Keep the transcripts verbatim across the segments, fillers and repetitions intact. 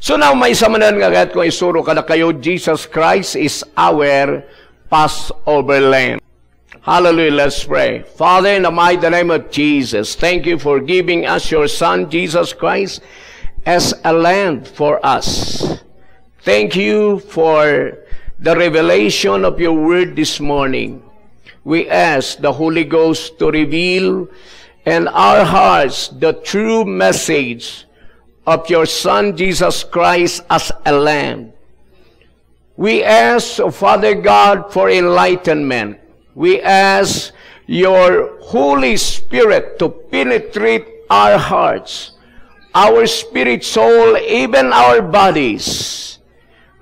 So now, maysa manen nga kayat ko isuro kadakayo, Jesus Christ is our Passover Lamb. Hallelujah. Let's pray. Father, in the mighty name of Jesus, thank you for giving us your Son, Jesus Christ, as a lamb for us. Thank you for the revelation of your word this morning. We ask the Holy Ghost to reveal in our hearts the true message of your Son, Jesus Christ, as a lamb. We ask, Father God, for enlightenment. We ask your Holy Spirit to penetrate our hearts, our spirit, soul, even our bodies.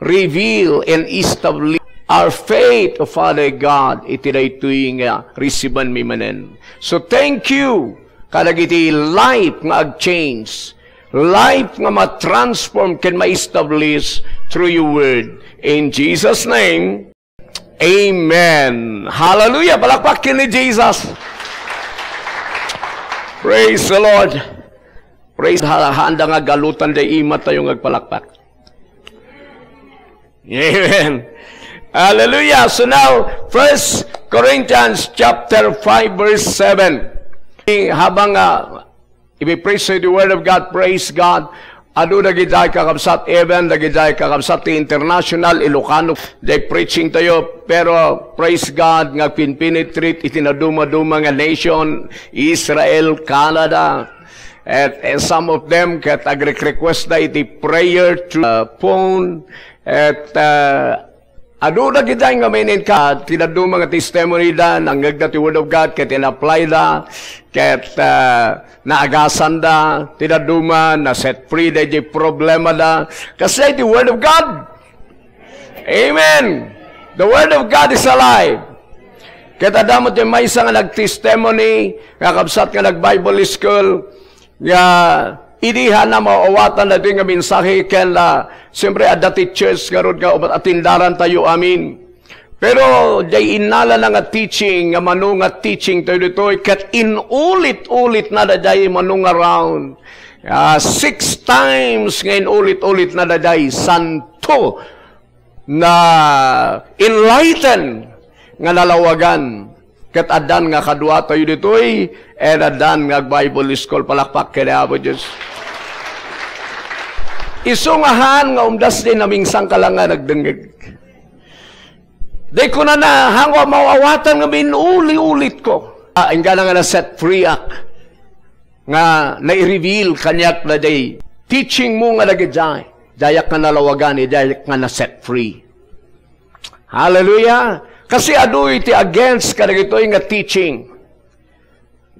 Reveal and establish our faith, O Father God, iti daytoy nga resibanmi manen. So thank you kadagiti life nga ag-change, life nga ma-transform ken ma-establish through your word. In Jesus' name, amen. Hallelujah! Palakpak ken ni Jesus. Praise the Lord. Praise, ha-, haanda nga galutan day imat tayo nga agpalakpak. Amen. Hallelujah. So now, First Corinthians chapter five, verse seven. Habang, ah, ipipreach tayo the word of God, praise God. Adu dagidiay kakabsat, even dagidiay kakabsat ti international, Ilocano, day preaching tayo. Pero praise God, nga pinpenetrate iti nadumaduma nga nation, Israel, Canada, at, and some of them ket agrequest da iti prayer through, uh, phone. At, uh, adu dagidiay nga manen ka, ti dadduma nga testimony da, nangngegda ti word of God, ket in-apply da, ket, uh, naagasan da, ti dadduma, na-set free da iti problema da. Kasi iti word of God. Amen. The word of God is alive. Ket adda met ti maysa nga nagtestimony nga kabsat nga nag-Bible school nga idi hana maawatan daytoy nga mensahe ken la, siyempre, adda ti church ngarud nga umat atendaran tayo amin. Pero diay innalana nga teaching, nga mano nga teaching tayo ditoy, ket inulit-ulit na daydiay mano nga round. Ah, six times nga inulit-ulit na daydiay santo na enlighten nga nalawagan. Ket addan nga kadua tayo ditoy, and addan nga ag-Bible school. Palakpak ken Apo Dios. Isu nga haan nga umdas diay namingsang ka lang nga nagdengngeg. Diay kunana, haan nga maawatan nga inulit-ulit ko. Ah, inggana nga na-set free ak. Nga nai-reveal kaniak daydiay teaching mo nga dagidiay. Diayak nga nalawagan, diayak nga na-set free. Hallelujah! Kasi adu iti against kadagitoy nga teaching.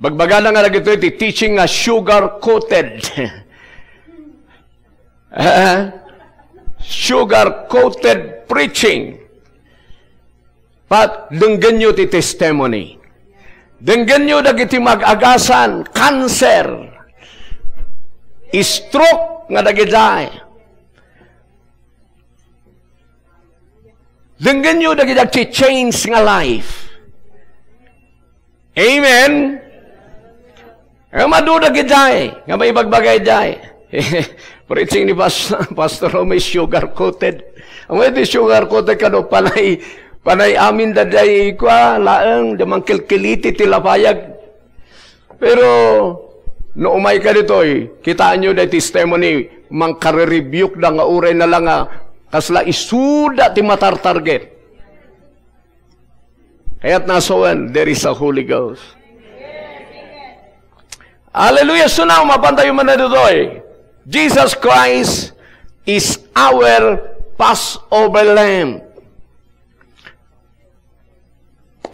Bagbagana nga dagitoy ti teaching nga sugar-coated. Eh? Sugar-coated preaching. But denggenyo ti testimony. Denggenyo dagiti mag-agasan, cancer, stroke nga dagidiay. Denggenyo dagiti agchi-change nga life. Amen. Nga madu dagidiay, nga maibagbagay diay. Preaching ni Pas-, Pastor Rome, sugar-coated. Amo iti sugar-coated kano, panay, panay amin daydiay kua, laeng, di mangkilkiliti ti lapayag. Pero, no umay ka ditoy, kitaenyo day testimony, mangkare-rebuke da nga uray na lang nga, kasla isuda ti matartarget. Kayat nasawen, there is a Holy Ghost. Hallelujah! So now, mapan tayo man na ditoy. Jesus Christ is our Passover Lamb.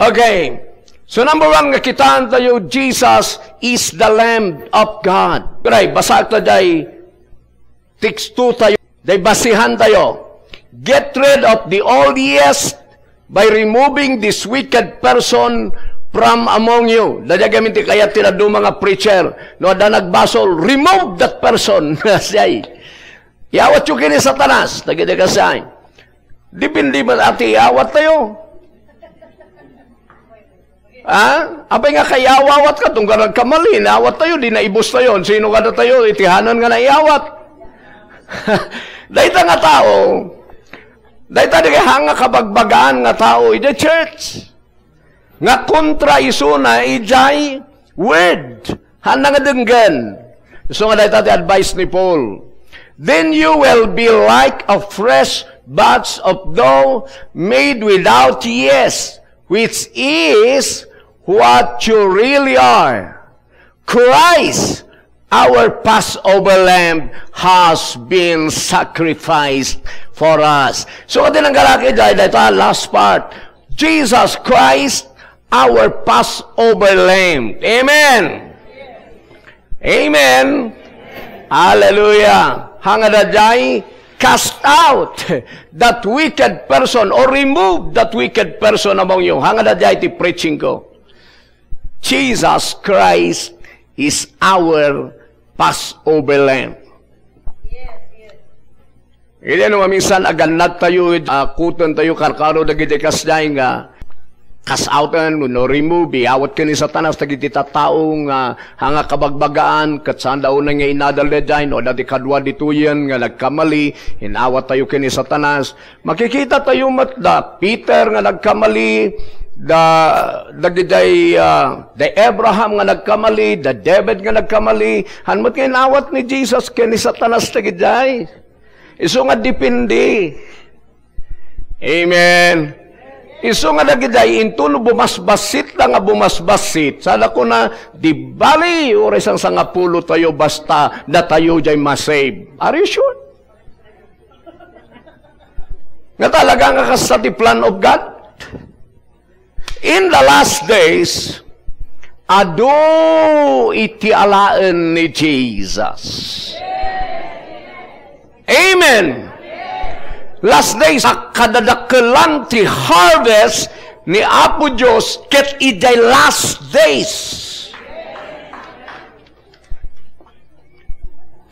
Okay. So number one, nga kitaan tayo, Jesus is the Lamb of God. Pray, basa ta diay teksto tayo, day basihan tayo. Get rid of the old yeast by removing this wicked person from among you. Daydiay gamin ti kayat ti dadduma nga preacher. No adda nagbasol, remove that person. Siay. Iyawatyo ken ni Satanas. Dagiti kasay. Depende man iti iyawat tayo. Ha? Apay nga kaiyawawat ka, tunggal nagkamali, inawat tayo, di naibus tayo. Sino kada tayo, iti hanan nga naiyawat? Dayta nga tao, dayta dagiti hanga kabagbagaan nga tao iti church. Nga kontra isuna idiay word. Haanna nga denggen. Isu nga dayta ti advice ni Paul. "Then you will be like a fresh batch of dough made without yeast, which is what you really are. Christ, our Passover lamb, has been sacrificed for us." So, iti nanggalak idiay, dayta last part. Jesus Christ, our Passover lamb. Amen. Amen. Hallelujah. Hanga daydiay, cast out that wicked person or remove that wicked person among you. Hanga daydiay ti preaching ko. Jesus Christ is our Passover Lamb. Iti no maminsan agannad tayo, ah, kuten tayo karkaro dagiti kasdiay nga cast outen wenno remove, iawat ken ni Satanas dagiti tattao nga hanga kabagbagaan, ket saanda unay nga inadal daydiay, no, adda ti kadua ditoyen nga nagkamali, inawat tayo ken ni Satanas. Makikita tayo met da Peter nga nagkamali, da, dagidiay, ah, da Abraham nga nagkamali, da David nga nagkamali, han met nga inawat ni Jesus ken ni Satanas dagidiay. Isu nga depende. Amen. Isu nga dagidiay, intono bumasbassit da nga bumasbassit. Sada kuna, di bali, uray sang sangapulo tayo, basta datayo jay masave. Are you sure? Nga talaga nga kasta ti plan of God? In the last days, adu iti alaen ni Jesus. Amen. Last days, a kadadakkelan ti harvest ni Apo Dios ket idiay last days.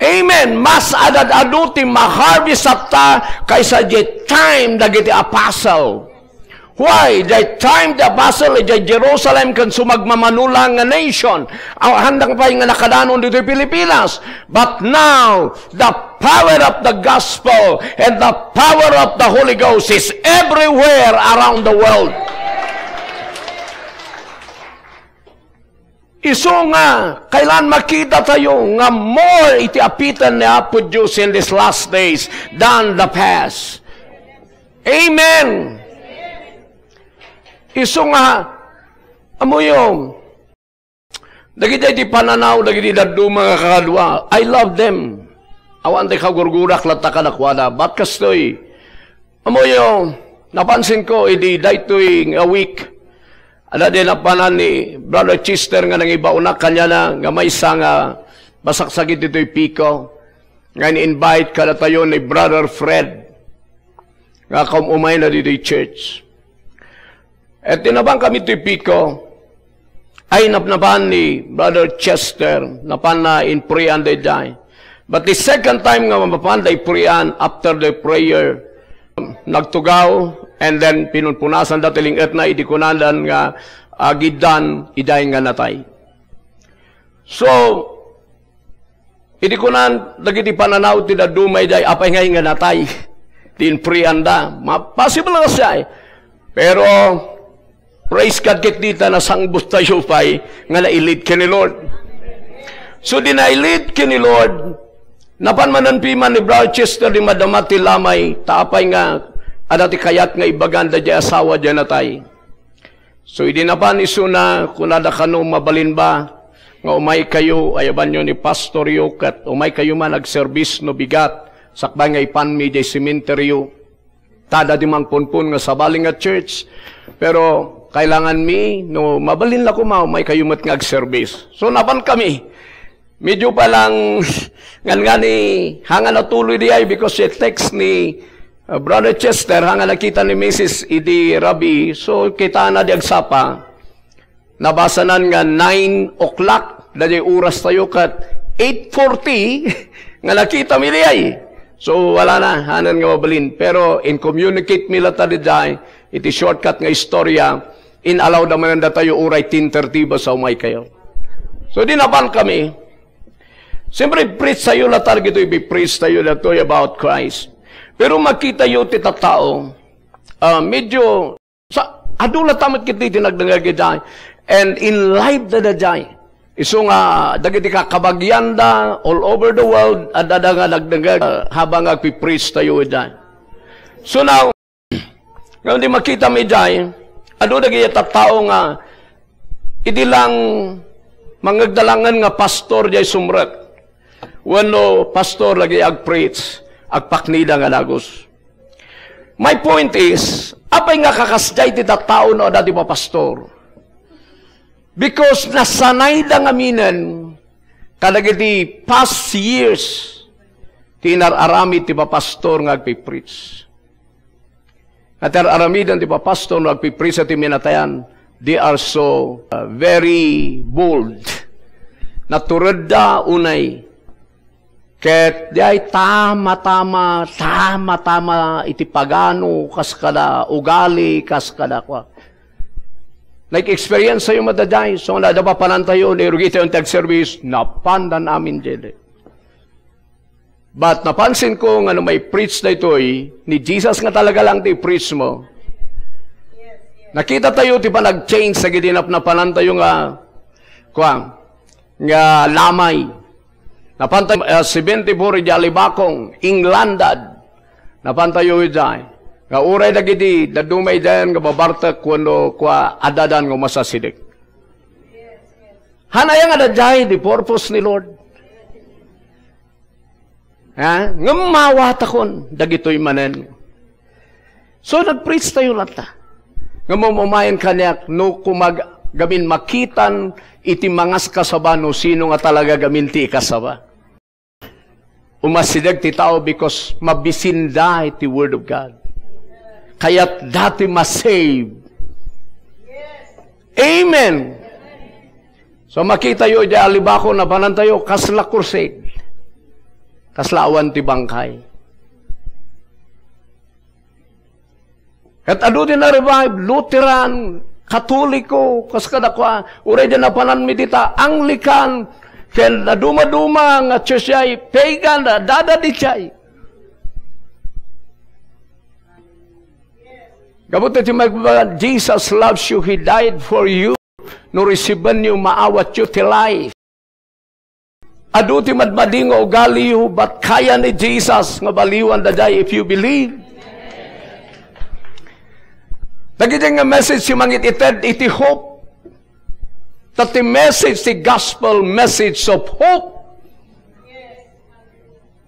Amen. Mas ad-adu ti ma-harvest ta kaysa di time dagiti apostle. Why? Di time the apostle, di Jerusalem, ken sumagmamano la nga nation. Aw, haanda pay nga nakadanon ditoy Pilipinas. But now, the power of the gospel and the power of the Holy Ghost is everywhere around the world. Isu nga, kailan makita tayo nga more iti apiten ni Apo Dios in these last days than the past. Amen. Isu nga, amuyo, dagiti ti pananaw, dagiti dadduma nga kakadua, I love them. Awan ti kagurgurak latta kadakuada. But kastoy, Amoyo, napansin ko, idi daytoy nga week, adda di napanan ni Brother Chester nga nangibaonak kaniana nga maysa nga masaksakit ditoy Pico, nga in-invite kadatayo ni Brother Fred, nga kaum-umayna ditoy church. Et napan kami ti Pico, ay napnapan ni Brother Chester, napan na in prayer daydiay. But the second time nga mapan da iprayan after the prayer, nagtugaw, and then pinunpunasan da ti ling-etna, idi kunandan nga agiddan, idiay nga natay. So, idi kunan dagiti pananaw ti dadduma idiay, apay ngay nga natay ti inprianda? Ma-, possible nga siya eh. Pero, praise God, ket dita nasangbut tayo pay nga nailid ken ni Lord. So, di nailid ken ni Lord, napan manen piman ni Brother Chester di madama ti lamay, ta apay nga adda ti kayat nga ibagan daydiay asawa diay natay. So, idi napan isuna, kunada kano, mabalin ba nga umay kayo, ayabanyo ni pastoryo, ket umay kayo man agserbis no bigat, sakbay nga ipanmi diay sementeryo. Tada di mangpunpon nga sabali nga church. Pero kailangan mi, no mabalin la koma, umay kayo met nga agserbis. So, napan kami. Medyo pa lang, ngan ngani, hanga natuloy di ay, because she text ni, uh, Brother Chester, hanga nakita ni Missus idi rabii, so, kita na di agsapa. Nabasanan nga nine o'clock, daydiay oras tayo ket eight forty, nga nakita mi di ay. So, wala na, hanan nga mabalin. Pero, in communicate mi latta di ay, iti shortcut nga istorya, in-allow da manen datayo uray ten thirty basta umay kayo. So, di napan kami. Siyempre, preach tayo latta dagitoy, i-preach tayo dagitoy about Christ. Pero makitayo ti tattao, ah, medyo, sa, adu latta met ketdi ti nagdengngeg idiay. And in live da daydiay. Isu nga, dagiti kakabagianda all over the world, adda da nga nagdengngeg, ah, habang agpi-preach tayo idiay. So now, ngem ti makita mi idiay, adu dagiti tattao nga idi lang mangngegda laengen nga pastor diay sumrek, wenno pastor dagiti agpreach, agpaknida nga dagus. My point is, apay nga kakasdiay ti tattao no adda ti papastor? Because nasanayda ngaminen kadagiti past years ti inar-aramid ti papastor nga agpipreach. Nga ti ar-aramiden ti papastor no agpipreach ti minatayan, they are so, uh, very bold. Naturedda unay. Ket diay tama-tama, tama-tama iti pagano, kas kada ugali, kas kada kua. Nag-experience tayo madaydiay, so nga adda papanantayo, nairugi tayo ti agservice, napandan amin diay. But napansin ko nga no mai-preach daytoy, ni Jesus nga talaga lang ti i-preach mo. Nakita tayo ti panag-change dagiti napnapanan tayo nga, kuan, nga lamay. Napan tayo, ah, seventy-four idi Alibacong, Englandad. Napan tayo idiay. Nga uray dagiti dadduma idiay nga babartek wenno kua addadan nga umasideg. Hanaya nga daydiay, the purpose ni Lord. Ha? Ngem mawatakon dagitoy manen. So, nag-preach tayo latta. Ngem mamamayen kaniak, no, kumag-, gamin makitan iti mangaskasaba, no, sino nga talaga gamin ti ikasaba. Umasideg ti tao because mabisinda iti Word of God. Kayatda ti ma-save. Amen. So, makitayo idiay Alibacong, napanantayo, kasla crusade. Kasla awan ti bangkay. Ket adu ti na-revive, Lutheran, Katoliko, kas kadakua, uray di napananmi dita, Anglican, ken nadumaduma nga church ay pagan, dada di chay. Gapu ti magbaga, "Jesus loves you, He died for you." No resibenyo, maawatyo ti life. Adu ti madmadi nga ugaliyo, but kaya ni Jesus nga baliwan daydiay if you believe. Dagiti nga message ti mangit-ited iti hope. Ta ti message ti gospel, message of hope.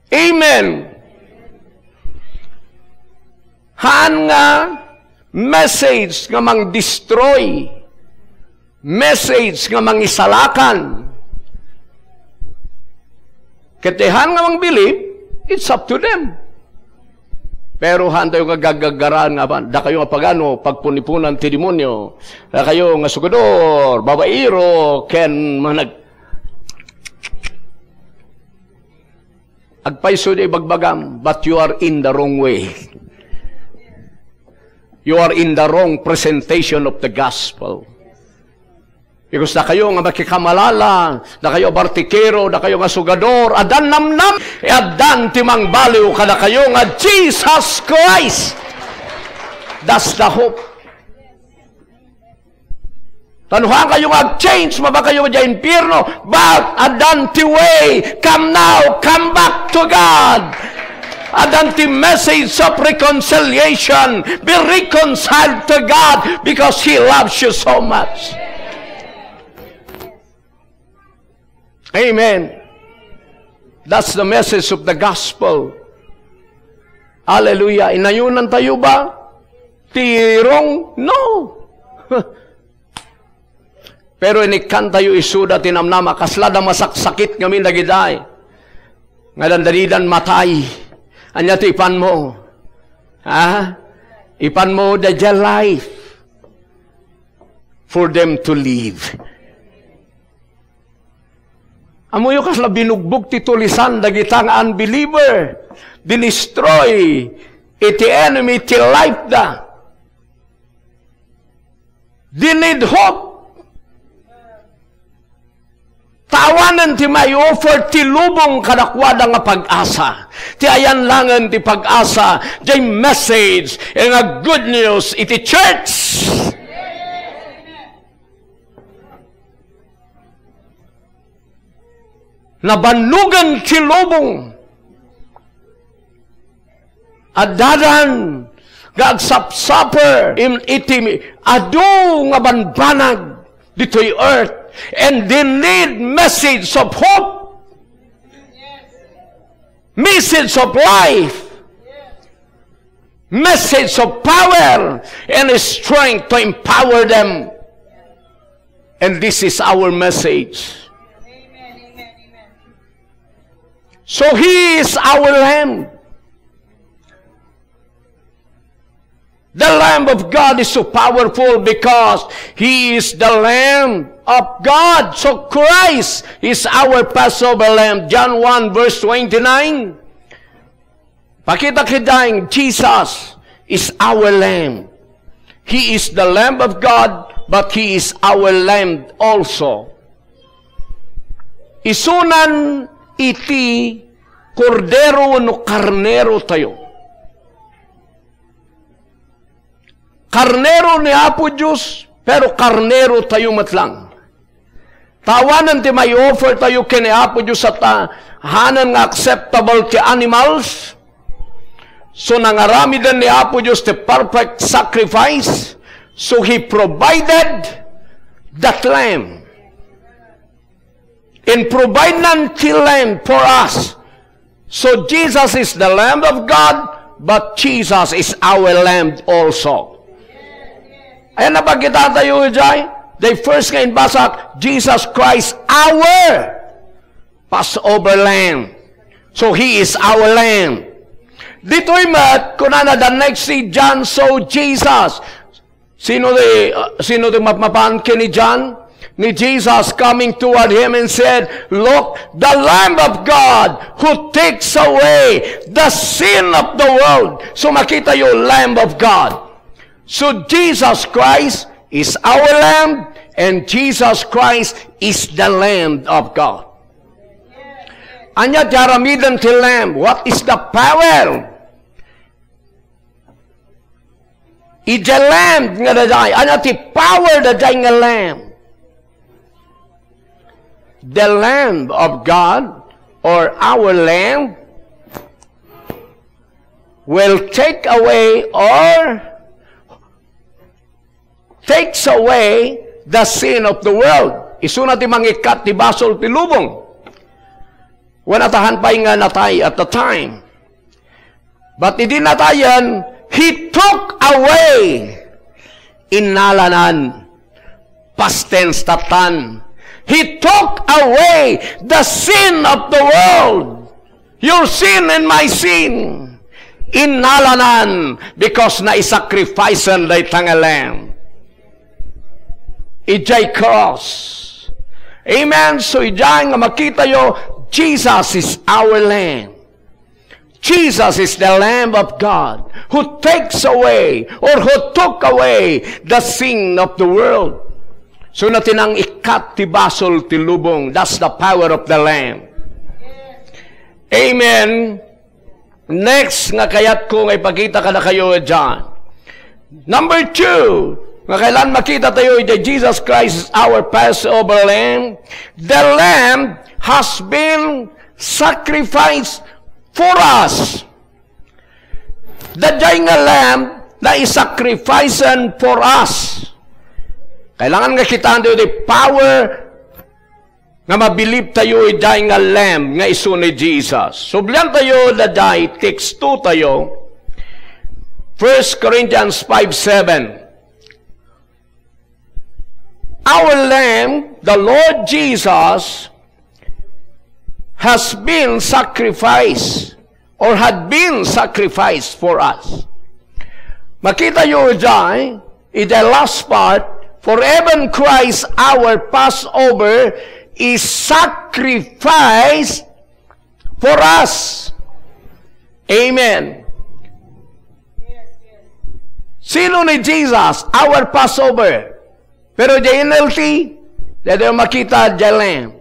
Amen. Haan nga message nga mangdestroy, message nga mangisalakan. Ket ti haan nga mangbilib, it's up to them. Pero haan tayo nga gagaggaraan nga apan, dakayo nga pagano, pagpunipunan ti demonio, dakayo nga sugador, babairo, ken manag-, Agpayso di ibagbagam, but you are in the wrong way. You are in the wrong presentation of the gospel. Because dakayo nga makikamalala, dakayo bartikero, dakayo nga sugador, addan namnam, e addan ti mangbaliw kadakayo nga Jesus Christ. That's the hope. Ta no haan kayo nga ag-change, mabakayo idiay impierno, but addan ti way, come now, come back to God. Addan ti message of reconciliation, be reconciled to God because He loves you so much. Amen. That's the message of the gospel. Hallelujah. Inayunan tayo ba ti wrong? No. Pero inikkan tayo isuda ti namnama, kasla da masaksakit ngamin dagiday. Nga dandanidan matay. Anya ti ipan mo? Ha? Ipan mo the life for them to live. Ammoyo kasla binugbog ti tulisan dagita nga unbeliever. Dinistroy iti enemy ti life da. They need hope. Ta awanen ti mai-offer ti lubong kadakuada nga pag-asa. Ti ayan langen ti pag-asa, jay message, nga good news iti church. Nabannogen ti lubong. Addadan nga agsapsaper im-, iti adu nga banbanag ditoy earth, and they need message of hope, message of life, message of power and strength to empower them. And this is our message. So he is our Lamb. The Lamb of God is so powerful because he is the Lamb of God. So Christ is our Passover Lamb. John one verse twenty-nine. Pakita kitaen, Jesus is our Lamb. He is the Lamb of God, but he is our Lamb also. Isunan iti kordero wenno karnero tayo. Karnero ni Apo Dios, pero karnero tayo met lang. Ta awanen ti mai-offer tayo ken ni Apo Dios a ta-, hanen nga acceptable ti animals. So, nangaramiden ni Apo Dios ti perfect sacrifice. So, he provided that lamb. And provide nan ti lamb for us. So Jesus is the Lamb of God, but Jesus is our Lamb also. Ayan, napagkita tayo, jay. The first nga inbasak, Jesus Christ, our Passover Lamb. So he is our Lamb. Ditoy met, kunana, the next day John saw Jesus. Sino ti, uh, sino ti mapmapan ken ni John? Ni Jesus coming toward him and said, "Look, the Lamb of God who takes away the sin of the world." So makita yo, Lamb of God. So Jesus Christ is our Lamb, and Jesus Christ is the Lamb of God. Ania ti aramiden ti Lamb? What is the power? Iti Lamb nga daydiay, ania ti power daydiay nga Lamb? The Lamb of God, or our Lamb, will take away or takes away the sin of the world. Isuna ti mangikkat ti basol ti lubong. Wen, atahan pay nga natay at the time. But idi natayen, he took away. Innalanan. Past tense, tatan. He took away the sin of the world. Your sin and my sin. Innalanan, because naisacrificen dayta nga Lamb. Idiay cross. Amen. So, idiay nga makitayo, Jesus is our Lamb. Jesus is the Lamb of God who takes away or who took away the sin of the world. So, natinang ikat ti basol ti lubong. That's the power of the Lamb. Amen. Next nga kayatko nga ipakita kadakayo, John. Number two, nga kailan makita tayo iti Jesus Christ is our Passover Lamb. The Lamb has been sacrificed for us. Daydiay nga Lamb naisacrificen for us. Kailangan nga kitaan tayo the power nga mabilib tayo idiay nga Lamb nga isu ni Jesus. Sublian tayo daydiay teksto tayo, First Corinthians five seven. Our Lamb, the Lord Jesus, has been sacrificed or had been sacrificed for us. Makita yo daydiay, in the last part, for even Christ our Passover is sacrificed for us. Amen. Sino ni Jesus? Our Passover. Pero the N L T, daytoy makita the Lamb.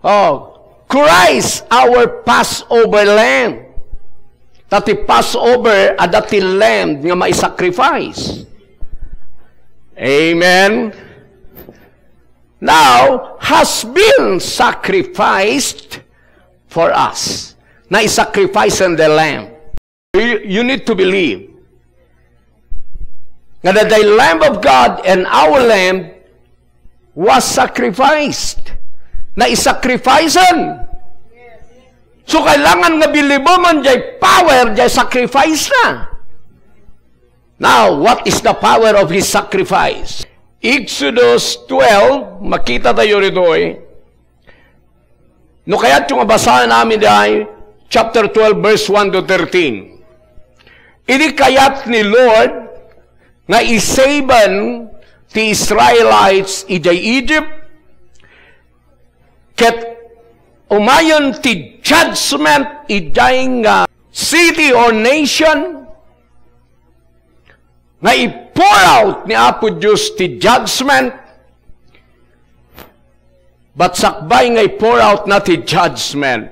Oh, Christ, our Passover Lamb. Ta ti Passover, adda ti lamb nga maisacrifice. Amen. Now, has been sacrificed for us. Naisacrifice the lamb. You, you need to believe nga the, the Lamb of God and our Lamb was sacrificed. Naisacrificen. So, kailangan nga bilibemon jay power jay sacrifice na. Now, what is the power of His sacrifice? Exodus twelve, makita tayo ritoy. No kayatyo nga basaen amin diay chapter twelve, verse one to thirteen. Idi kayat ni Lord nga isaben ti Israelites idiay Egypt, ket umayen ti judgment idiay nga city or nation, nga i-pour out ni Apo Dios ti judgment, but sakbay nga i-pour out na ti judgment,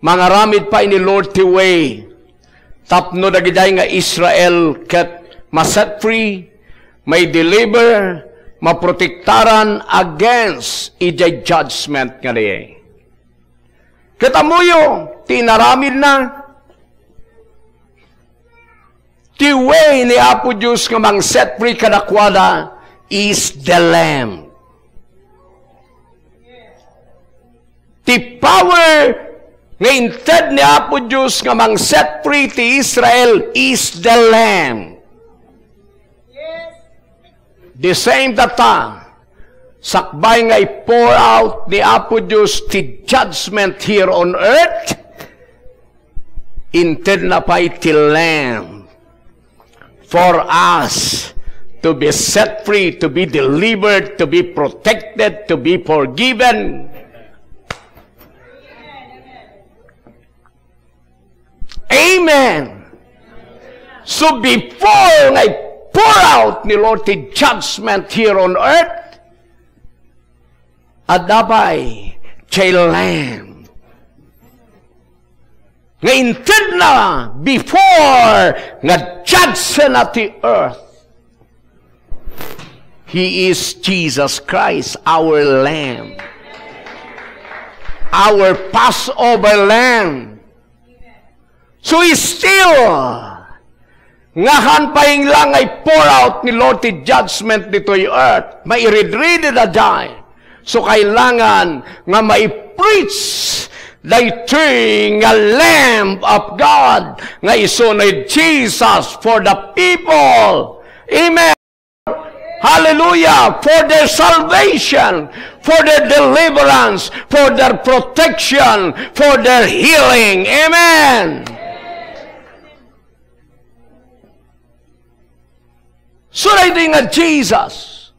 mangaramid pay ni Lord ti way tapno dagidiay nga Israel ket ma-set free, mai-deliver, maprotektaran against idiay judgment nga diay. Ket ammoyo ti inaramidna, ti way ni Apo Dios nga mang-set free kadakuada is the Lamb. Ti power nga inted ni Apo Dios nga mang-set free ti Israel is the Lamb. The same that time, sakbay nga i-pour out ni Apo Dios ti judgment here on earth, intedna pay ti Lamb for us to be set free, to be delivered, to be protected, to be forgiven. Amen. So before nga i-pour out ni Lord ti judgment here on earth, adda pay ti Lamb nga intedna before nga judgena ti earth. He is Jesus Christ, our Lamb, our Passover Lamb. So, still, nga haan pay la nga i-pour out ni Lord ti judgment ditoy earth, mairidridi daydiay. So, kailangan nga mai-preach daytoy nga Lamb of God nga isu ni Jesus for the people. Amen. Hallelujah. For their salvation, for their deliverance, for their protection, for their healing. Amen. So, daytoy nga Jesus,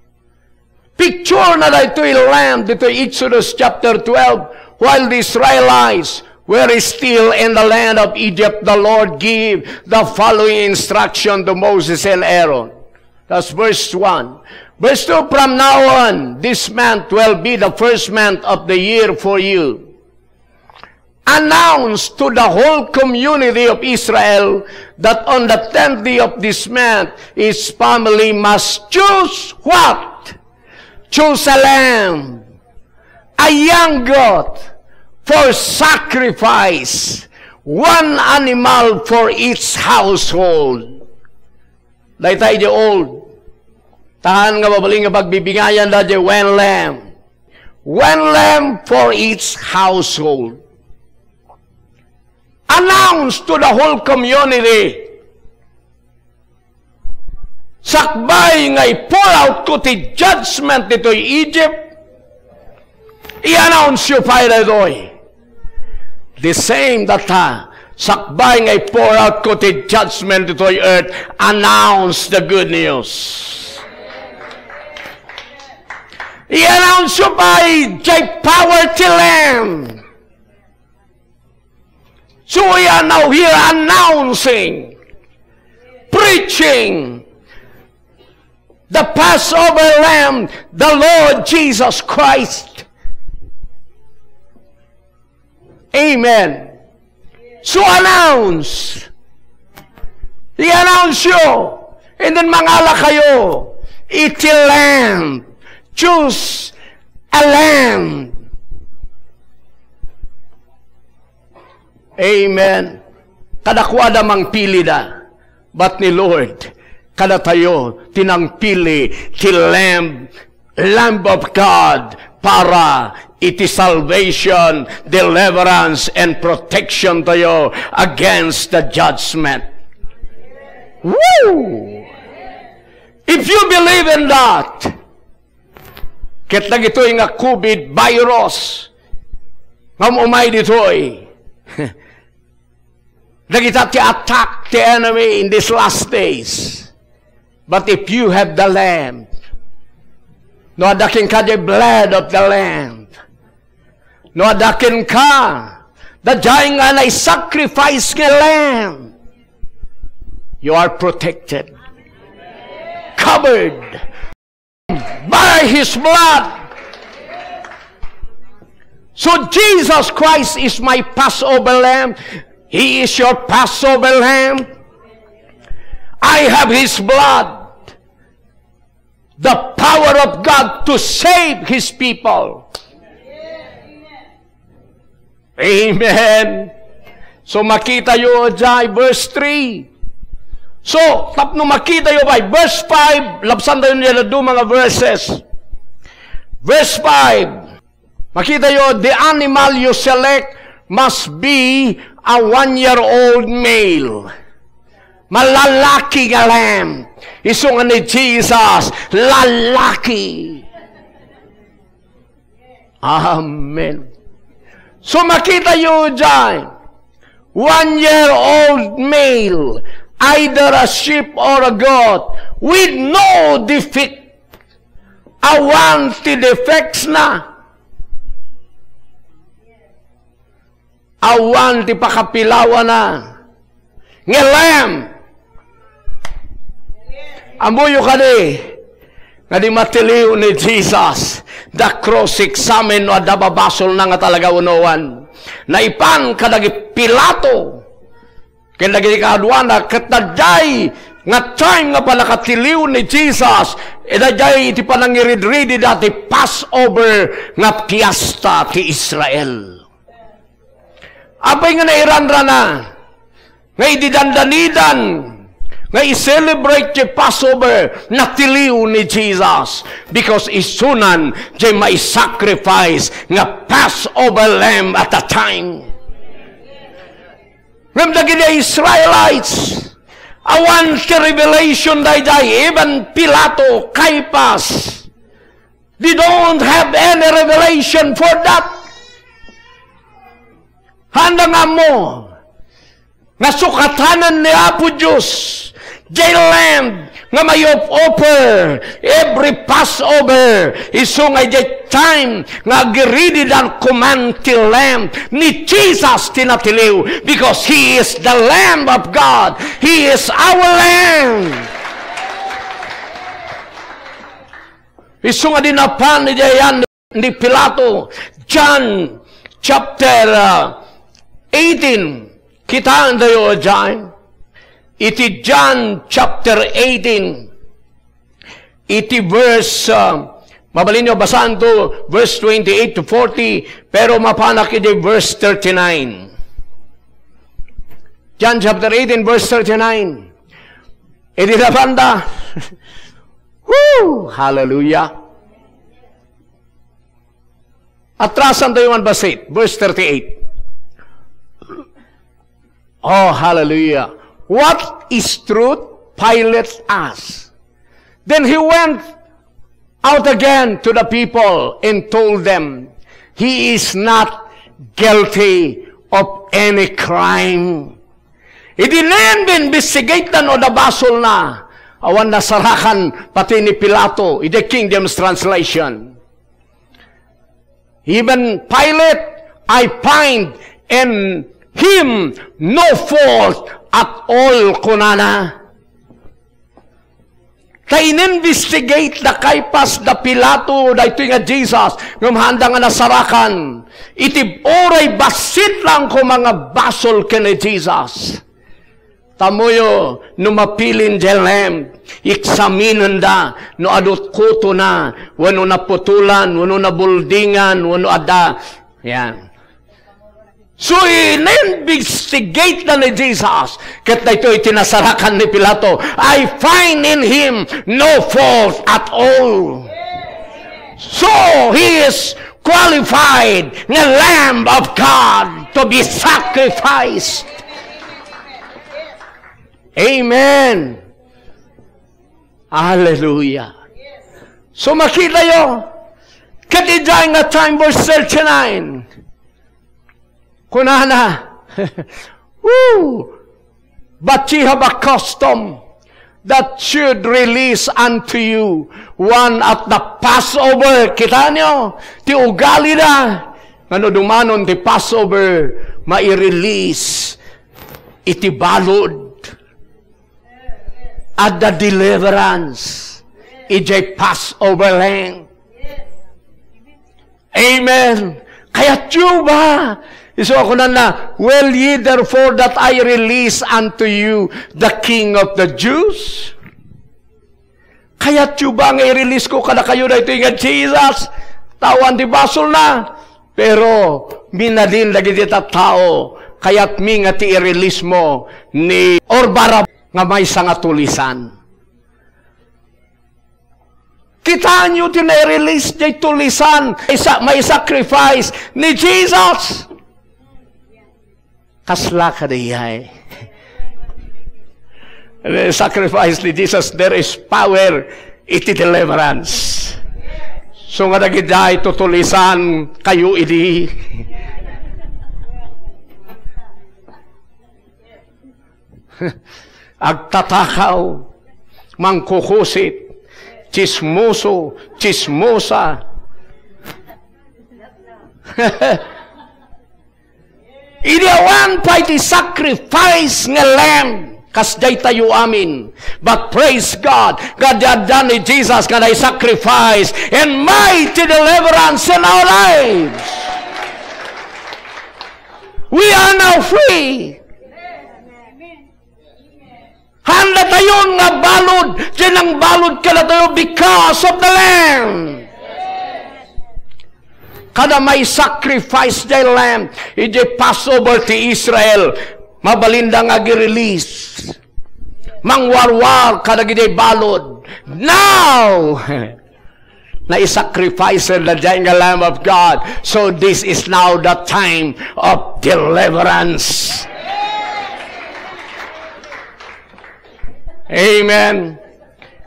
picture na daytoy Lamb ditoy Exodus chapter twelve, while the Israelites were still in the land of Egypt, the Lord gave the following instruction to Moses and Aaron. That's verse one. Verse two, "From now on, this month will be the first month of the year for you. Announce to the whole community of Israel that on the tenth day of this month, each family must choose" what? "Choose a lamb, a young goat for sacrifice, one animal for each household." Dayta idiay old. Haan nga mabalin nga pagbibingayan dayta idiay one lamb. One lamb for each household. Announce to the whole community. Sakbay nga i-pour out ko ti judgment ditoy Egypt, i-announce yo pay daytoy. The same that, ah, sakbay nga i-pour out ko ti judgment ditoy earth, announce the good news. I-announce yo pay jay power ti Lamb. So we are now here announcing, preaching the Passover Lamb, the Lord Jesus Christ. Amen. So announce. I-announce yo. And then mangala kayo. Iti Lamb. Choose a Lamb. Amen. Kadakuada mangpili da. But ni Lord, kadatayo, ti nangpili ti Lamb, Lamb of God, para iti salvation, deliverance, and protection tayo against the judgment. Woo! If you believe in that, ket dagitoy nga COVID virus, nga umay ditoy, dagita ti attack ti enemy in these last days. But if you have the Lamb, no adda kenka the blood of the Lamb, no adda kenka daydiay nga naisacrifice nga Lamb, you are protected, covered by His blood. So Jesus Christ is my Passover Lamb. He is your Passover Lamb. I have His blood. The power of God to save His people. Amen. So, makita yo jay verse three. So, tapno makita yo by verse five, labsan tayo niya na duma nga verses. Verse five, makita yo, the animal you select must be a one-year-old male. Malalaki nga lamb. Isu nga ni Jesus, lalaki. Amen. So, makita yo jay, one-year-old male, either a sheep or a goat, with no defect. Awan ti defects na. Awan ti pakapilawana. Ngem, ammoyo kadi nga di matiliw ni Jesus, the cross examine no adda babasolna nga talaga wenno awan. Naipan kadagiti Pilato ken dagiti kaaduana, ket daydiay nga time nga pannakatiliw ni Jesus, e daydiay iti panangiridridi dati Passover nga fiesta ti Israel. Apay nga nairanrana nga idi dandanidan nga i-celebrate ti Passover, natiliw ni Jesus, because isunan jay maisacrifice nga Passover lamb at that time. Ngem dagiti Israelites, awan ti revelation daydiay, even Pilato, Caiaphas, they don't have any revelation for that. Haanda nga ammo nga sukatanen ni Apo Dios jay lamb nga mayop-oper every Passover, isu nga idiay time nga agirididan kuman ti lamb ni Jesus ti natiliw, because He is the Lamb of God. He is our Lamb. Isu nga di napan idiay ni Pilato, John chapter, uh, eighteen. Kitaentayo, John. Iti John chapter eighteen. Iti verse, uh, mabalinyo, basaan to verse twenty-eight to forty, pero mapanak iti verse thirty-nine. John chapter eighteen, verse thirty-nine. Iti napanda. Woo! Hallelujah. Atrasan tayo man bassit. Verse thirty-eight. Oh, hallelujah. What is truth? Pilate asked. Then he went out again to the people and told them, "He is not guilty of any crime." Idi neen bi-investigate-na no adda basolna, awan nasarakan pati ni Pilato, iti King James translation. Even Pilate, "I find in him no fault at all," kunana. Ta ininvestigate da Caiaphas, da Pilato, daytoy nga Jesus, ngem haanda nga nasarakan. Iti uray bassit lang koma nga basol ken ni Jesus. Tamoyo, no mapilin diay lamb, eksaminenda no adu kutona, wenno naputolan, wenno nabuldingan, wenno adda. Yan. So, ininvestigate na ni Jesus. Ket daytoy ti nasarakan ni Pilato, "I find in him no fault at all." So, he is qualified nga Lamb of God to be sacrificed. Amen. Hallelujah. So, makitayo, ket idiay nga time, verse thirty-nine, kunana, "Woo! But ye have a custom that should release unto you one at the Passover." Kita nyo, ti ugali na, nga no dumanon ti Passover, mairelease iti balud. Adda deliverance idiay Passover lamb. Amen. Kayatyo ba? Isu a kunana, "Will ye therefore that I release unto you the King of the Jews?" Kayatyo ba nga i-release ko kadakayo daytoy nga Jesus? Taawan ti basolna. Pero minadin dagiti tattao, kayatmi nga ti i-release mo ni or Barab-, nga maysa nga tulisan. Kitaenyo ti nai-release diay tulisan, isa, mai-sacrifice ni Jesus. Kasla kadi ay? Sacrifice ni Jesus, there is power iti deliverance. So nga dagidiay tutulisan kayo idi. Agtatakaw, mangkukusit, tsismoso, tsismosa. Idi awan pay ti sacrifice nga lamb, kas daytayo amin. But praise God, nga adda ni Jesus nga nai-sacrifice and mighty deliverance in our lives. We are now free. Haanda tayon nga balud, diay nangbalud kadatayo because of the Lamb. Kada mai-sacrifice diay Lamb, idiay Passover ti Israel, mabalinda nga agi-release. Mangwarwar kadagiti balud. Now, nai-sacrifice da diay nga Lamb of God. So this is now the time of deliverance. Amen.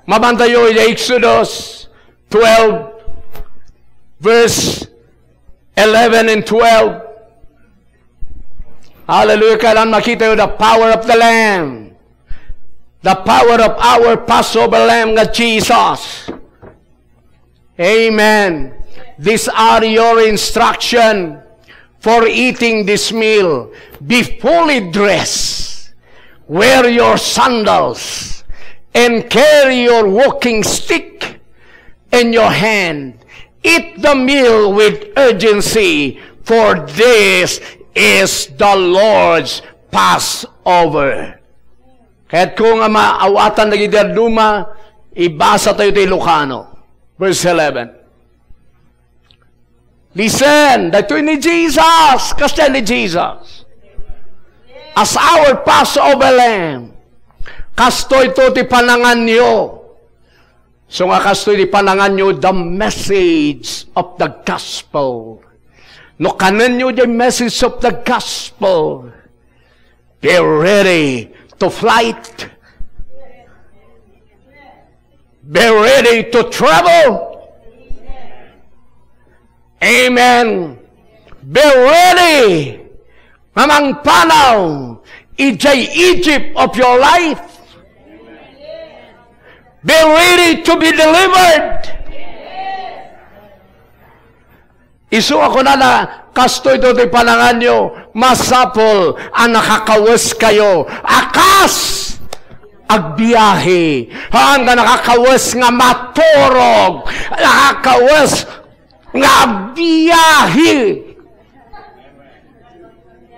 Mapantayo iti Exodus twelve, verse eleven and twelve. Hallelujah. Kailan makita yung the power of the Lamb. The power of our Passover Lamb nga Jesus. Amen. These are your instruction for eating this meal. Be fully dressed. Wear your sandals and carry your walking stick in your hand. Eat the meal with urgency, for this is the Lord's Passover. Kayatko nga maawatan dagiti dadduma, ibasa tayo ti Ilocano. Verse eleven. Listen, daytoy ni Jesus. Kasdiay ni Jesus. As our Passover Lamb, kastoy to ti pananganyo. So nga kastoy ti pananganyo, the message of the gospel. No kanenyo the message of the gospel, be ready to fight. Be ready to travel. Amen. Be ready nga mangpanaw idiay Egypt of your life. Be ready to be delivered. Isu a kunana, kastoy to ti pananganyo, masapul a nakakawes kayo a kas Agbiahe. Haan nga nakakawes nga maturog. Nakakawes nga agbiahe.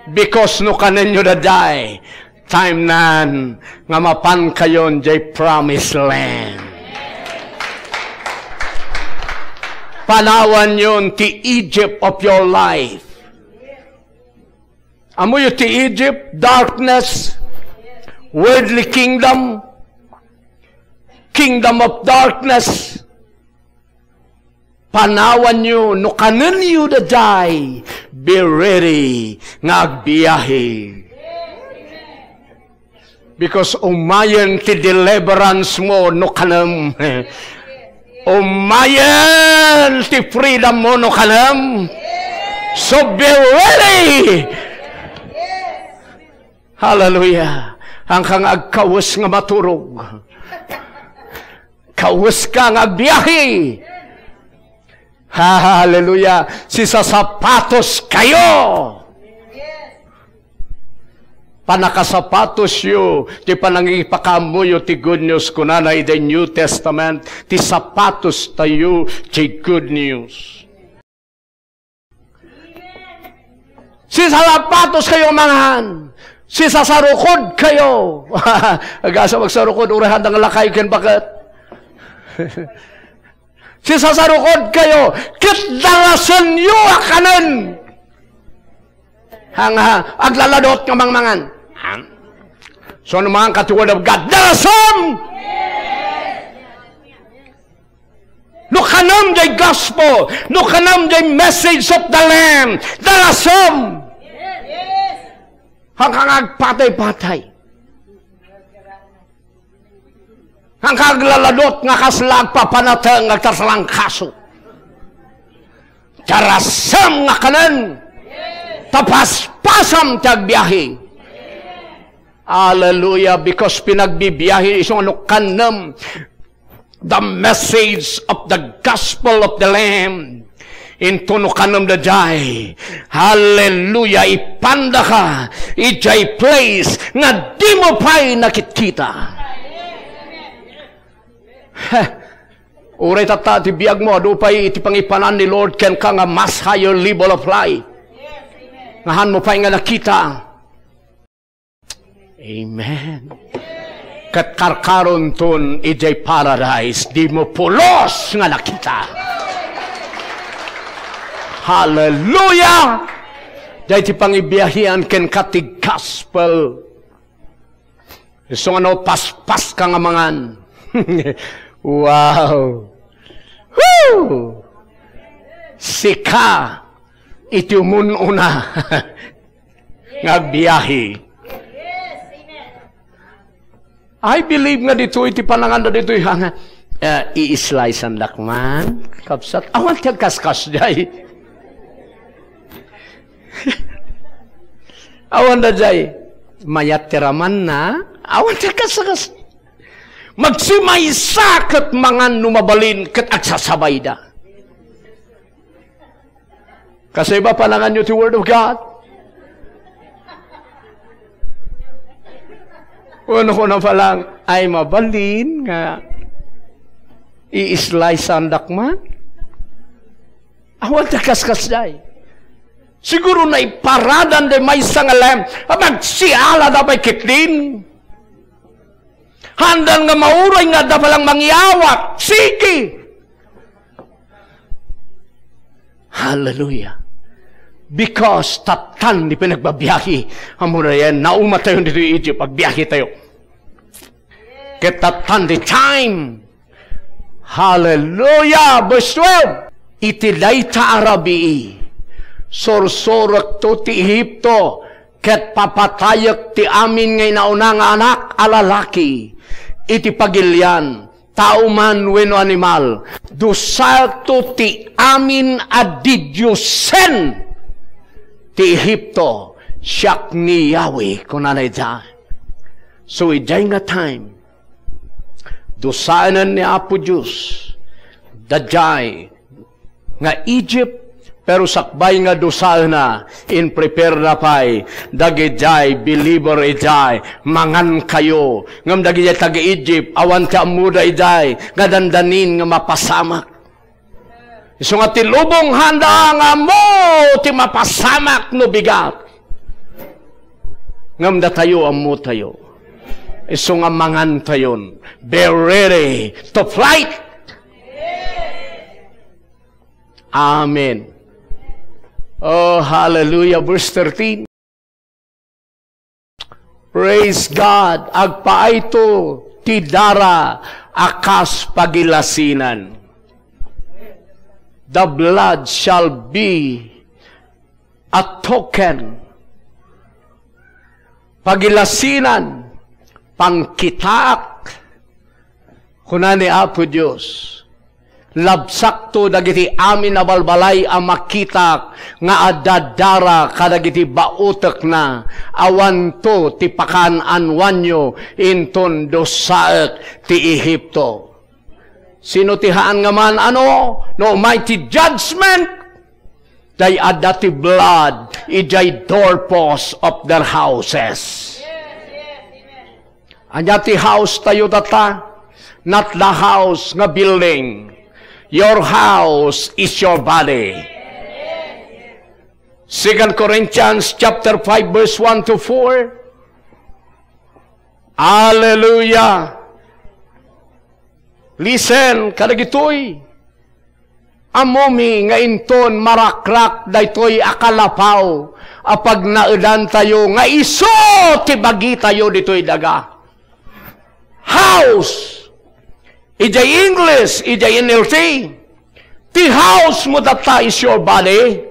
Because no kanenyo daydiay, time nan nga mapankayon jay promised land. Panawanyon ti Egypt of your life. Ammoyo ti Egypt, darkness, worldly kingdom, kingdom of darkness. Panawanyo, no kanenyo daydiay, be ready nga agbiahe. Because umayen ti deliverance mo no kanem. Umayen ti freedom mo no kanem. So be ready. Hallelujah. Haanka nga agkawes nga maturog. Kaweska nga agbiahe. Hallelujah. Sisasapatos kayo. Panakasapatosyo ti panangipakaammoyo ti good news, kunana iti New Testament, ti sapatos tayo ti good news. Sisasapatos kayo mangan. Sisasarukod kayo. Agasa magsarukod, uray haanda nga lakay ken baket. Sisasarukod kayo, ket dalasenyo a kanen. Hanga, aglaladot nga mangmangan. Hang? So, no mangan ka ti Word of God, dalasem! No kanem jay gospel, no kanem jay message of the Lamb, dalasem! Hangka nga agpatay-patay. Hangka aglaladot nga kasla agpapanateng agtatalangkaso. Darasem nga kanen, ta paspasam ti agbiahe. Hallelujah, because pinagbibiahe isu nga no kanem the message of the gospel of the Lamb. Intono kanem daydiay. Hallelujah. Ipandaka idiay place nga di mo pay nakitkita. Heh. Uray tatta ti biag mo, adu pay iti pangipanan ni Lord kenka nga mas higher level of life. Nga han mo pay nga nakita. Amen. Ket karkaronton idiay paradise, di mo pulos nga nakita. Hallelujah! Daytoy ti pangibiahian kenka ti gospel. Isu nga no, paspas ka nga mangan. Wow! Woo! Sika iti umun-una. Nga agbiahe. I believe nga ditoy ti pananganda ditoy, ha, nga, eh, i-slice-andak man, kabsat. Awan ti agkaskas jay. Awan da jay. Mayat ti ramanna. Awan ti agkaskas. Magsimaysa ket mangan no mabalin ket agsasabayda. Kasay ba pananganyo ti Word of God? Wenno kuna pa lang, ay mabalin nga i-slice-andak man? Awan ti kaskasdiay. Siguro naiparadan day maysa nga lamb, a magsiala da pay ketdin. Handan nga mauray nga adda pa lang mangyawat. Sige. Hallelujah. Because tattan di pinagbabiahi. Amuna yan, nauma tayo dito Egypt, pagbiahi tayo. Ket tattan di time. Hallelujah. Verse twelve. Iti dayta a rabii, sursurekto ti Egipto, ket papatayek ti amin nga inauna nga anak a lalaki iti pagilian, tao man wenno animal. Dusato ti amin a didiosen ti Egipto, siak ni Yahweh, kunana ita. So, idiay nga time, dusaenen ni Apo Dios daydiay nga Egypt, Pero sakbay nga dusaenna, in-prepare na pay dagidiay believer idiay, mangankayo. Ngem dagidiay taga-Egypt, awan ti ammoda idiay, nga dandanin nga mapasamak. Isu nga ti lubong handa nga ammo ti mapasamak no bigat. Ngem datayo, ammotayo. Isu nga mangantayon. Be ready to fight. Amen. Oh, hallelujah. Verse thirteen. Praise God. Agpaayto ti dara a kas pagilasinan. The blood shall be a token. Pagilasinan, pangkitaak. Kuna ni Apo Dios, labsakto dagiti amin a balbalay a makitaak nga adda dara kadagiti baotekna, awanto ti pakaan-anoanyo inton dusaek ti Egipto. Sino ti haan nga maan-ano no umay ti judgment? Dayta adda ti blood idiay doorpost of their houses. Ania ti house tayo data? Not the house nga building. Your house is your body. Second Corinthians chapter five, verse one to four. Hallelujah. Listen, kadagitoy. Ammomi nga inton marakrak daytoy a kalapaw a pagnaedantayo nga isu ti bagitayo ditoy daga. House. Idiay English, idiay N L T. Ti house mo data is your body.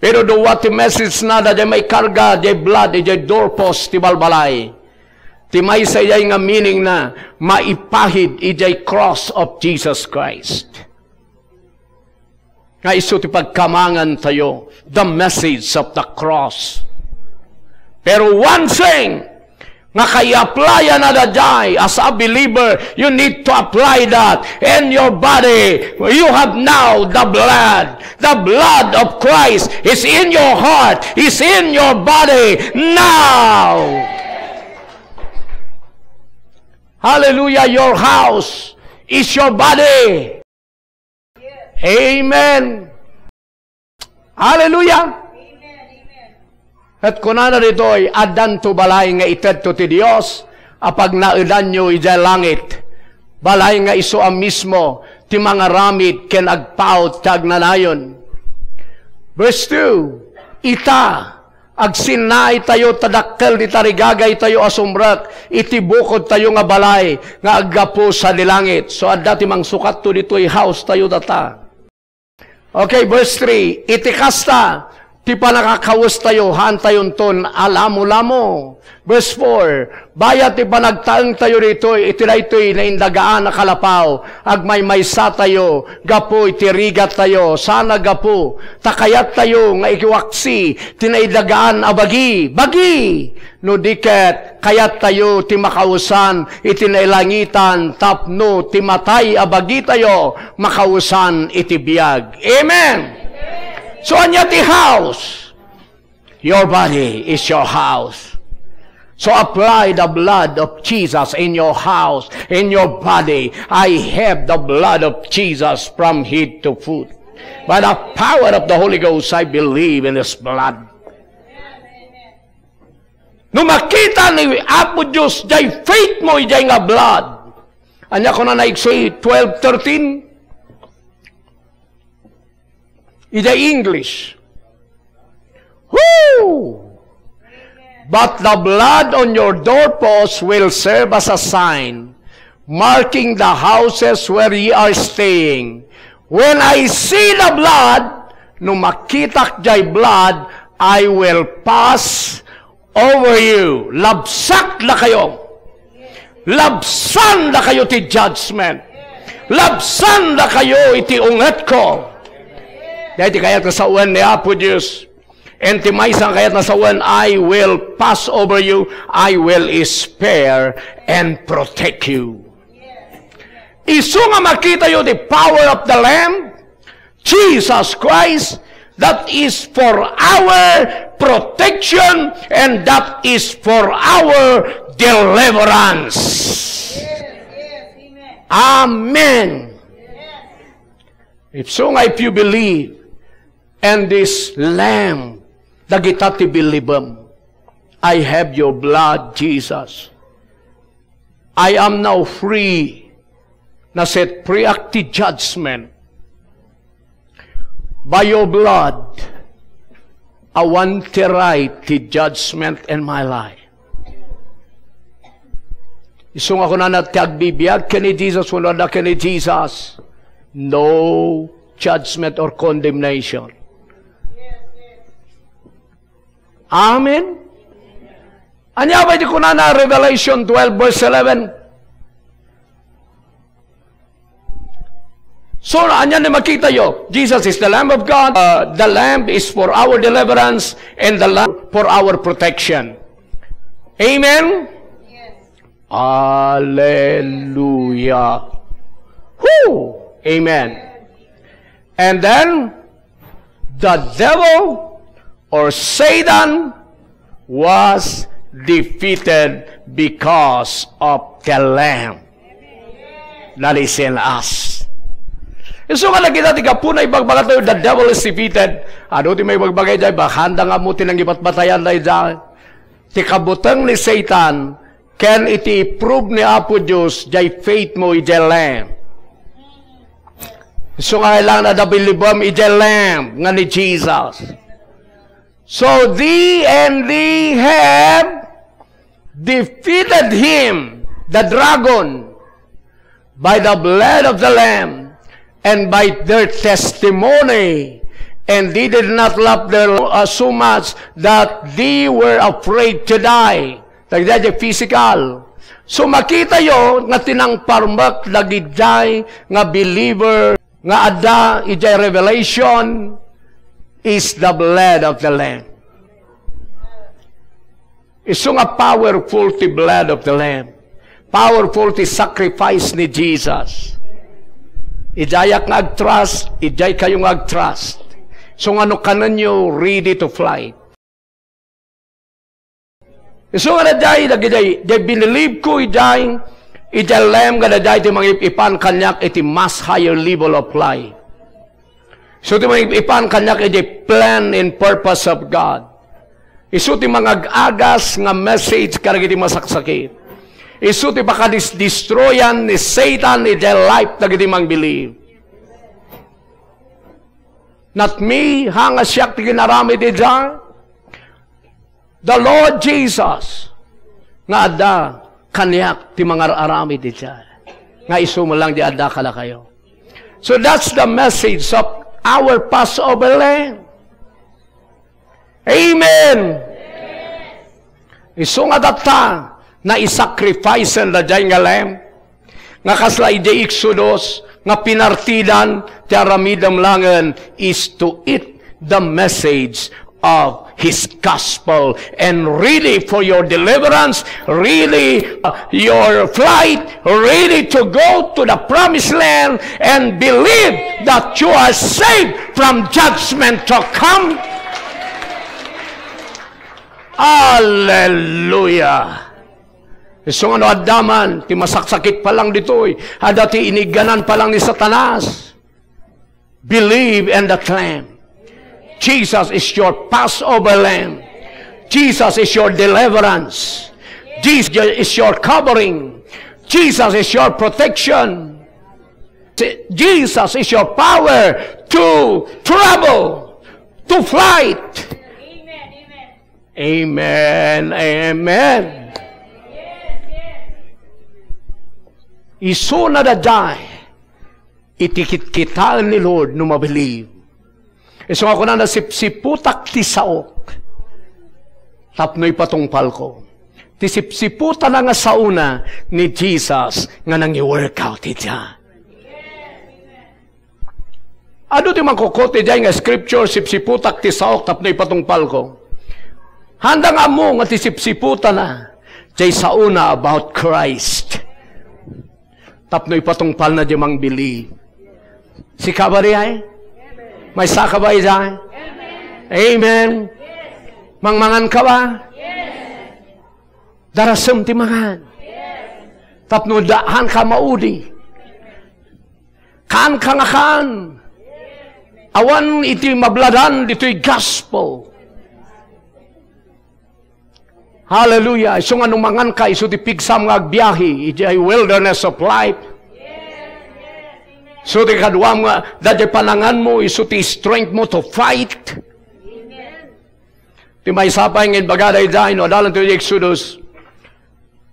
Pero dua ti message na da jay maikarga, jay blood, jay doorpost, ti balbalay. Ti maysa idiay nga meaning na maipahid idiay cross of Jesus Christ. Nga isu ti pagkamangan tayo, the message of the cross. Pero one thing, nga kai-applyan na daydiay, as a believer, you need to apply that in your body. You have now the blood. The blood of Christ is in your heart, is in your body now. Hallelujah, your house is your body. Amen. Hallelujah. Ket kunana ditoy, addanto balay nga itedto ti Dios a pagnaedanyo idiay langit. Balay nga isu a mismo ti mangaramid ken agpaut ti agnanayon. Verse two, ita, agsinnaitayo ta dakkel ti tarigagaytayo a sumrek iti bukodtayo nga balay nga aggapu sadi langit. So, adda ti mangsukatto ditoy house tayo data. Okay, verse three, iti kasta, ti pannakakawestayo, haantayonton a lamolamo. Verse four, bayat ti panagtaengtayo ditoy, iti daytoy naindagaan a kalapaw, agmaymaysatayo, gapu iti rigattayo, saan a gapu, ta kayattayo nga ikiwaksi ti naidagaan a bagi, bagi! No di ket, kayattayo ti makausan iti nailangitan tapno ti matay a bagitayo makausan iti biag. Amen! So, ania ti house? Your body is your house. So apply the blood of Jesus in your house, in your body. I have the blood of Jesus from head to foot. By the power of the Holy Ghost, I believe in His blood. No makita ni Apo Dios jay faith mo, ijay nga blood. Ania kunana, igso, twelve thirteen? Ijay English. Woo! But the blood on your doorpost will serve as a sign, marking the houses where ye are staying. When I see the blood, no makitak jay blood, I will pass over you. Labsakdakayo. Labsandakayo ti judgment. Labsandakayo iti ungetko. Daytoy kayat nga sawen ni Apo Dios. And ti maysa nga kayat nga sawen, I will pass over you, I will spare and protect you. Isu nga makitayo ti power of the Lamb, Jesus Christ, that is for our protection and that is for our deliverance. Amen. If so nga, if you believe, and this Lamb, dagita ti bilibem, I have your blood, Jesus. I am now free. Na-set free-ak ti judgment. By your blood, awan ti right ti judgment in my life. Isu nga kunana ti agbibiag ken ni Jesus, wenno adda ken ni Jesus, no judgment or condemnation. Amen? Ania pay ti kunana, Revelation twelve verse eleven? So, ania ni makitayo? Jesus is the Lamb of God. Uh, the Lamb is for our deliverance and the Lamb for our protection. Amen? Hallelujah. Who? Amen. And then, the devil or Satan was defeated because of the Lamb that is in us. Isu nga dagita ti gapuna ibagbagatayo, "The devil is defeated." Adu ti maibagbaga idiay, baka handa nga ammo ti nangipatbatayan daydiay. Ti kabuteng ni Satan, ken iti i-prove ni Apo Dios, jay faith mo idiay Lamb. Isu nga kailangan a bilibem idiay Lamb nga ni Jesus. So thee and thee have defeated him, the dragon, by the blood of the Lamb and by their testimony. And they did not love their, uh, so much that they were afraid to die. Dagiti physical. So, makitayo nga tinangparmek dagidiay nga believer nga adda idiay Revelation is the blood of the Lamb. Isu nga powerful ti blood of the Lamb. Powerful ti sacrifice ni Jesus. Idiayak nga agtrust, idiay kayo nga agtrust. So nga no kanenyo, ready to fly. Isu nga daydiay, dagiti, daydiay binilib ko idiay, idiay Lamb nga daydiay ti mangip-ipan kaniak iti mas higher level of life. Isu ti mangip-ipan kaniak iti plan and purpose of God. Isu ti mangag-agas nga message kadagiti masaksakit. Isu ti pakadis-destroyan ni Satan iti life dagiti mangbilib. Not me, ha, nga siak ti ginaramid ita. The Lord Jesus, nga adda kaniak ti mangar-aramid ita. Nga isu met lang ti adda kadakayo. So that's the message of our Passover Lamb. Amen. Isu nga tatta, naisacrifice-en daydiay nga lamb. Nga kasla idiay Exodus, nga pinartidan ti aramidem laengen is to eat the message of His gospel and ready for your deliverance, ready, uh, your flight, ready to go to the promised land and believe that you are saved from judgment to come. Hallelujah! Isu nga no adda man ti masaksakit pa lang ditoy, adda ti iniganan pa lang ni Satanas. Believe in the Lamb. Jesus is your Passover Lamb. Jesus is your deliverance. Jesus is your covering. Jesus is your protection. Jesus is your power to travel, to flight. Amen. Amen. Isuna daydiay iti kitkitaen ni Lord no mabilib. Isu nga kunana, "Sipsiputak ti saok tapno ipatungpalko." Ti sipsiputana nga saona ni Jesus nga nangi-workout ita. Adu ti mangkukot idiay nga scripture, "Sipsiputak ti saok tapno ipatungpalko." Handa nga ammo nga ti sipsiputana, jay saona about Christ. Tapno ipatungpalna jay mangbilib. Sika ba diay? Maysa ka ba ida? Amen. Mangmangan ka ba? Darasem ti mangan. Tapno daan ka maudi. Kaan ka nga kaan. Awan iti mabladan ditoy gospel. Hallelujah. Isu nga no mangan ka, isu ti pigsam nga agbiahe, idiay wilderness of life. Isu ti kaduam nga, daydiay pananganmo, isu ti strength mo to fight. Ti maysa pay nga inbaga daydiay, no, adalan to Exodus.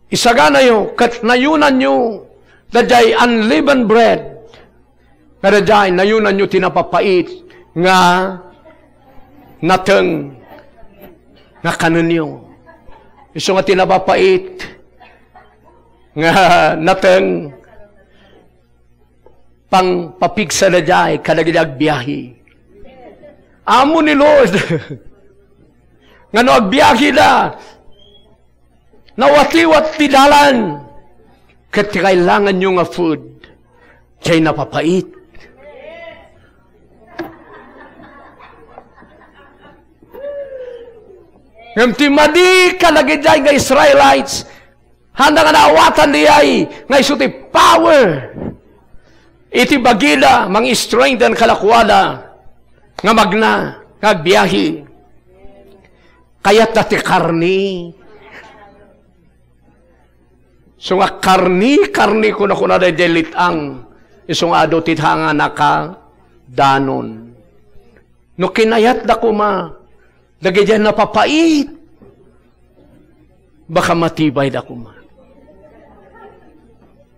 Isaganayo, ket nayunanyo, daydiay unleavened bread. Nga daydiay, nayunanyo ti napapait nga nateng nga kanenyo. Isu nga ti napapait nga nateng pangpapigsa daydiay kadagiti agbiahe. Ammo ni Lord nga no agbiaheda, nawatiwat ti dalan, ket ti kailanganyo nga food, diay napapait. Ngem ti madi kadagiti nga Israelites, haanda nga naawatan diay nga isu ti power iti bagida, mang-strengthen kadakuada nga magna, nga agbiahe. Kayatda ti karne. Isu nga karne, karne, kuna-kuna daydiay lit-ang. Isu nga adu ti tanga nakadanon. No kinayatda koma, dagiti napapait, baka matibayda koma.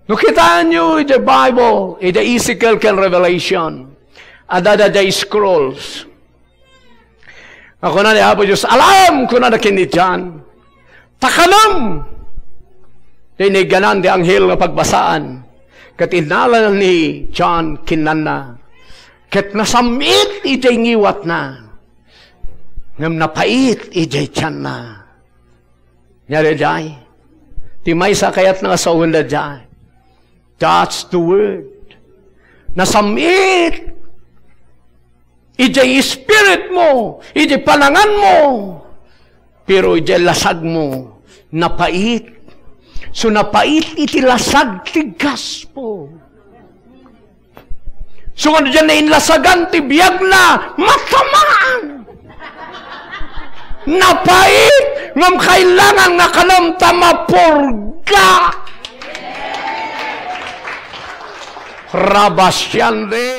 No kitaenyo iti Bible, iti Ezekiel ken Revelation, adda daydiay scrolls. Nga kuna ni Apo Dios, "Alam," kunana ken ni John, "ta kanem!" Diay naigganan ti anghel nga pagbasaan. Ket innala ni John kinanna. Ket nasam-it idiay ngiwatna. Ngem napait idiay tianna. Ania daydiay? Ti maysa kayatna nga sawen daydiay. That's the word. Nasam-it idiay spirit mo, idiay panangan mo, pero idiay lasag mo, napait. So, napait iti lasag ti gospel. So, nga diay nainlasagan ti biagna, matamaan. Napait, ngem kailangan nga kanem ta mapurga. Rabasiande.